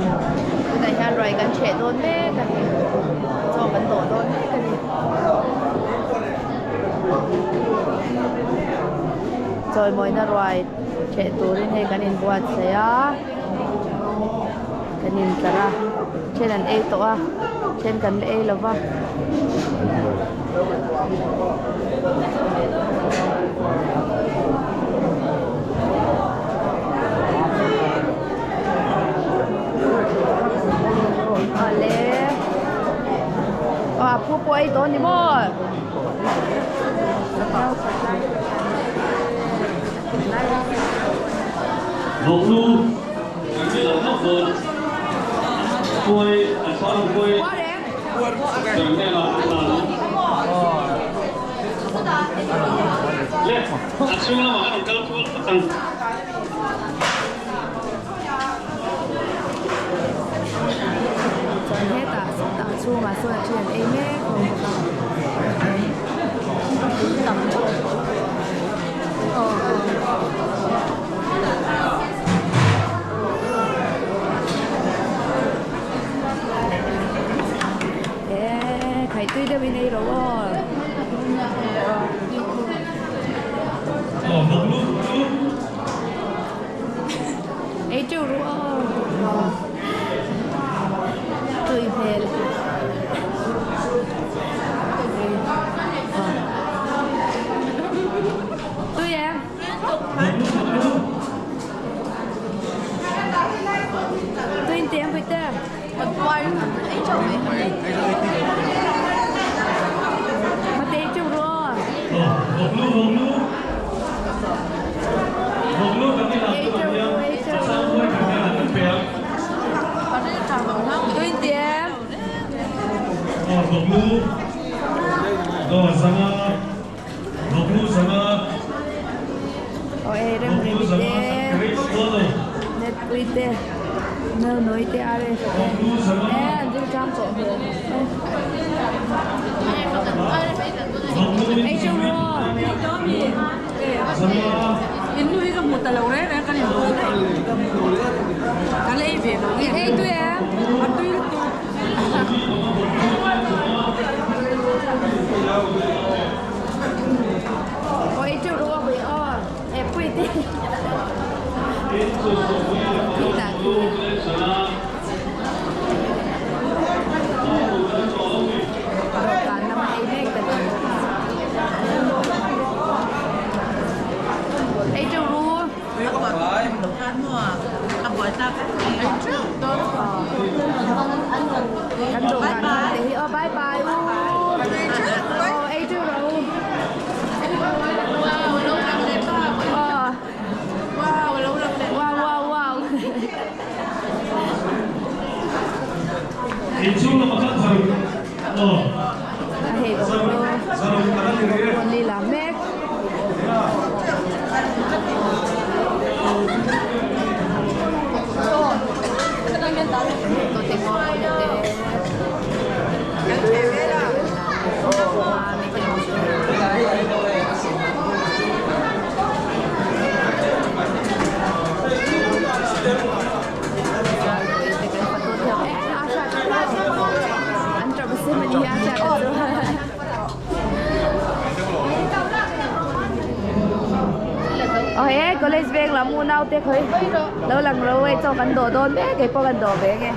Tunah hian ruai kan ṭheh dawn mek a ni. Chaw kan dawh dawn mek a ni. Chawimawina ruai ṭheh turin hei kan inbuatsaih a, kan intlar a, ṭhen an ei tawh a, ṭhen kan la ei lo va. Awle aw a phu pawh ei tawh a ni maw? Vawknu kan ni lo hlauh dawn. Khuai an chhuah ang khuai kan hnenah an la ang. Le a chhung lamah kan rawn kal kual phawt ang. Chuan hetah sawtah chhungah sawn a then an ei mek hlawm bawk a. Eee khai tui deuhin ei rawh aw. Ei teuh ru aw. Tui hmel. Tui em? Tui in tiếng với tê. Mà tê teuh ru aw. Tui tiam. Aw e rem rem te net pui te no noi te are te e an ding tang tawh hmel ei teuh ru aw. In nu hi ka hmu ta lo reng reng kan inbawl daih. Ka la ei ve lo nge. In ei tui em? A tui lutuk. Aw ei teuh rawh a hawi aw. E pui te. Khi tah khi. Dawhkan lama ei mek ta ni. Ei teuh ru. Kan dawhkan hman te hi aw bye bye u. Aw ei teuh rawh u. Aw. Wow wow wow. Inchhung lamah khan saruk aw Hei saruk saruk a la ni rih e. Li lam mek. Aw he college veng lam unau te khawi lo lang ro e chaw kan dawh dawn mek kei pawh kan dawh ve nge.